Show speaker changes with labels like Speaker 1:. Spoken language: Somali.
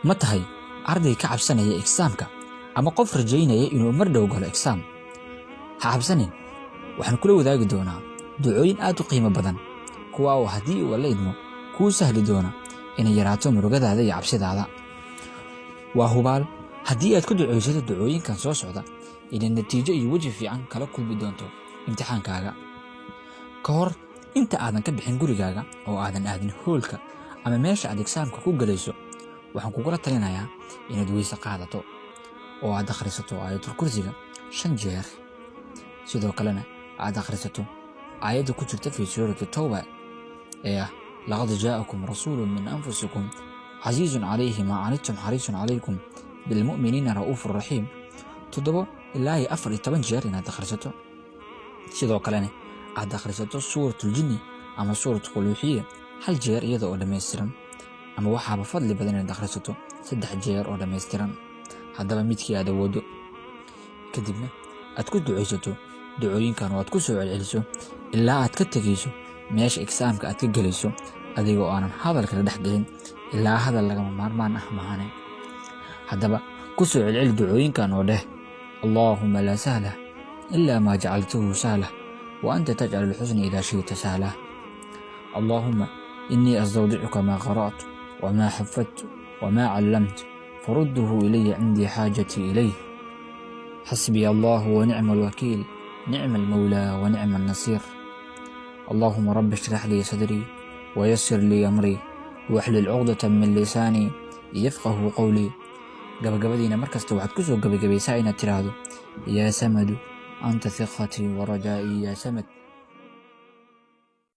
Speaker 1: Ma tahay arday ka cabsanaya exam-ka ama qof rajaynaya inuu mar dhow galo exam? Ha cabsanin. Waxaan kula wadaagi doonaa ducooyin aad u qiimo badan, kuwa oo haddii uu Alla idmo kuu sahli doona inay yaraato murugadaada iyo cabsidaada. Waa hubaal haddii aad ku ducaysato ducooyinkan soo socda inay natiijo iyo weji fiican kala kulmi doonto imtixaankaaga. Ka hor inta aadan ka bixin gurigaaga oo aadan aadin hoolka ama meesha aad exam-ka ku galayso, waxaan kugula talinayaa inaad weyse qaadato oo aad akhrisato Aayatul Kursiga shan jeer. Sidoo kalena aad akhrisato aayadda ku jirta fi Suurati Tawba ee ah: "لقد جاءكم رسول من أنفسكم عزيز عليه ما عنتم حريص عليكم بالمؤمنين رءوف رحيم, 7 ilaa iyo 14 jeer inaad akhrisato. Sidoo kalena aad akhrisato Suuratul Jinni ama Suurat Quluuxiya hal jeer iyada oo dhammaystiran, ama waxaaba fadli badan inaad akhrisato saddex jeer oo dhammaystiran, haddaba midkii aad awooddo. Kadibna aad ku ducaysato ducooyinkan oo aad ku soo celceliso ilaa aad ka tegayso meesha exam-ka aad ka gelayso, adigoo aanan hadal kala dhex gelin ilaa hadal lagama maarmaan ah maahane. Haddaba ku soo celceli ducooyinkan oo dheh: "اللهم لا سهل إلا ما جعلته سهلا وأنت تجعل الحزن إذا شئت سهلا. اللهم إني أستودعك ما قرأت وما حفظت وما علمت، فرده إلي عند حاجتي إليه. حسبي الله ونعم الوكيل، نعم المولى ونعم النصير. اللهم رب اشرح لي صدري ويسر لي أمري واحلل عقدة من لساني يفقهوا قولي." Gabagabadiina markasta waxaad kusoo gabagabaysaa inaad tiraahdo: "يا صمد، أنت ثقتي ورجائي، يا صمد."